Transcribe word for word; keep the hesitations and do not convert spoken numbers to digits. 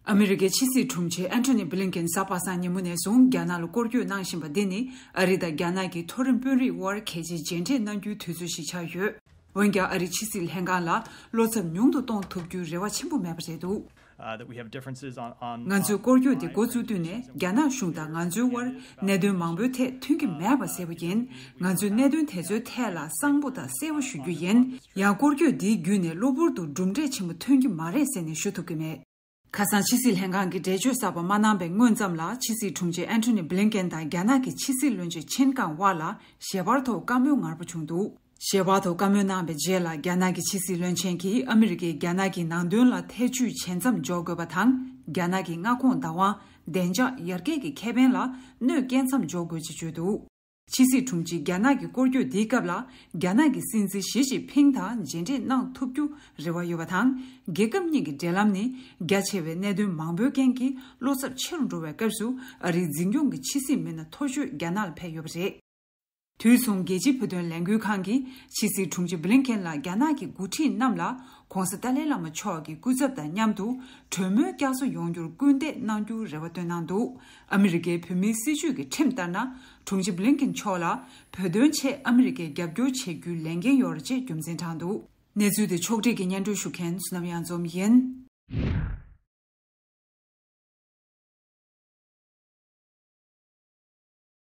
ཨ་མི་རི་ཀའི་ཕྱི་སྲིད་དྲུང་ཆེ་ཨན་ཐོ་ནི་བྷི་ལིན་ཀེན་གཟའ་པ་སངས་ཉིན་མོ་ནས་བཟུང་རྒྱ་ནག་ལ་སྐོར་སྐྱོད་གནང་བཞིན་པ་འདི་ནི་ཨ་རི་དང་རྒྱ་ནག་གི་མཐོ་རིམ་དཔོན་རིགས་དབར་གལ་ཆེའི་མཇལ་འཕྲད་གནང་རྒྱུའི་དུས་ཚོད་ཞིག་ཆགས་ཡོད། འོན་ཀྱང་ཨ་རིའི་ཕྱི་སྲིད་ལྷན་ཁང་ལ་བློ་འཚབ་ཉུང་དུ་གཏོང་ཐུབ་རྒྱུའི་རེ་བ་ཆེན་པོ་མེད་པ་རེད་འདུག uh, that we have differences on, on ང་ཚོས་སྐོར་སྐྱོད་དེ་འགོ་བཙུགས་དུས་ནས་རྒྱ་ནག་གཞུང་དང་ང་ཚོའི་དབར་གནད་དོན་མང་པོའི་ཐད་མཐུན་གྱི་མེད་པ་གསལ་པོ་ཡིན། ང་ཚོས་གནད་དོན་དེ་ཚོའི་ཐད་ལ་གསང་པོ་དང་གསལ་པོ་ཞུ་རྒྱུ་ཡིན། ཡང་སྐོར་སྐྱོད་འདིའི་བརྒྱུད་ནས་གློ་བུར་དུ་གྲུབ་འབྲས་ཆེན་པོ་ཐོན་གྱི་མ་རེད་ཟེར་ནས་ཞུ་ཐུབ་ཀྱི་མེད། ཁ་སང་ཕྱི་སྲིད་ལྷན་ཁང་གིས་འགྲེལ་བརྗོད་གསར་པ་མ་གནང་པའི་སྔོན་ཙམ་ལ་ཕྱི་སྲིད་དྲུང་ཆེ་ཨན་ཐོ་ནི་བྷི་ལིན་ཀེན་དང་རྒྱ་ནག་གི་ཕྱི་སྲིད་བློན་ཆེན་ཆིན་ཀང་དབར་ལ་ཞལ་པར་ཐོག་བཀའ་མོལ་ངར་པོ་བྱུང་འདུག་ཞལ་པར་ཐོག་བཀའ་མོལ་གནང་པའི་རྗེས་ལ་རྒྱ་ནག་གི་ཕྱི་སྲིད་བློན་ཆེན་གྱིས་ཨ་མི་རི་ཀས་རྒྱ་ནག་གི་ནང་དོན་ལ་ཐེ་བྱུས་བྱེད་མཚམས་འཇོག་དགོས་པ་དང་། རྒྱ་ནག་གི་མངའ་ཁོངས་བདག་དབང་། བདེ་འཇགས་ཡར་རྒྱས་ཀྱི་ཁེ་ཕན་ལ་གནོད་སྐྱེལ་མཚམས་འཇོག་དགོས་ཅེས་བརྗོད་འདུག་ཕྱི་སྲིད་དྲུང་ཆེ་རྒྱ་ནག་གི་སྐོར་སྐྱོད་འདིའི་སྐབས་ལ། རྒྱ་ནག་གི་སྲིད་འཛིན་ཞི་ཅིན་ཕིང་དང་མཇལ་འཕྲད་གནང་ཐུབ་རྒྱུ་རེ་བ་ཡོད་པ་དང་། རྒྱལ་ཁབ་གཉིས་ཀྱི་འབྲེལ་ལམ་ནི་རྒྱ་ཆེ་བའི་གནད་དོན་མང་པོའི་རྐྱེན་གྱིས་བློ་འཚབ་ཆེ་རུ་འགྲོ་བའི་སྐབས་སུ། ཨ་རིའི་འཛིན་སྐྱོང་གི་ཕྱི་སྲིད་མི་སྣ་མཐོ་ཤོས་རྒྱ་ནག་ལ་ཕེབས་ཡོད་པ་རེད། དུས་མཚུངས་རྒྱལ་སྤྱིའི་བོད་དོན་ལས་འགུལ་ཁང་གིས་ཕྱི་སྲིད་དྲུང་ཆེ་བྷི་ལིན་ཀེན་ལ་རྒྱ་ནག་གི་འགོ་ཁྲིད་རྣམས་ལ་༸གོང་ས་ཏཱ་ལའི་བླ་མ་མཆོག་གི་སྐུ་ཚབ་དང་མཉམ་དུ་གྲོས་མོལ་བསྐྱར་གསོ་ཡོང་རྒྱུར་སྐུལ་འདེད་གནང་རྒྱུའི་རེ་བ་བཏོན་གནང་འདུག་ཨ་མི་རི་ཀའི་བོད་མིའི་སྲིད་བྱུས་ཀྱི་ཁྲིམས་ལྟར་ན། དྲུང་ཆེ་བྷི་ལིན་ཀེན་མཆོག་ལ་བོད་དོན་ཆེད་ཨ་མི་རི་ཀས་རྒྱབ་སྐྱོར་བྱེད་རྒྱུའི་ལས་འགན་ཡོད་རེད་ཅེས་རྒྱུ་མཚན་དྲངས་འདུག་གནས་ཚུལ་དེ་ཕྱོགས་སྒྲིག་གིས་སྙན་སྒྲོན་ཞུ་མཁན་བསོད་ནམས་གཡང་འཛོམས་ཡིན།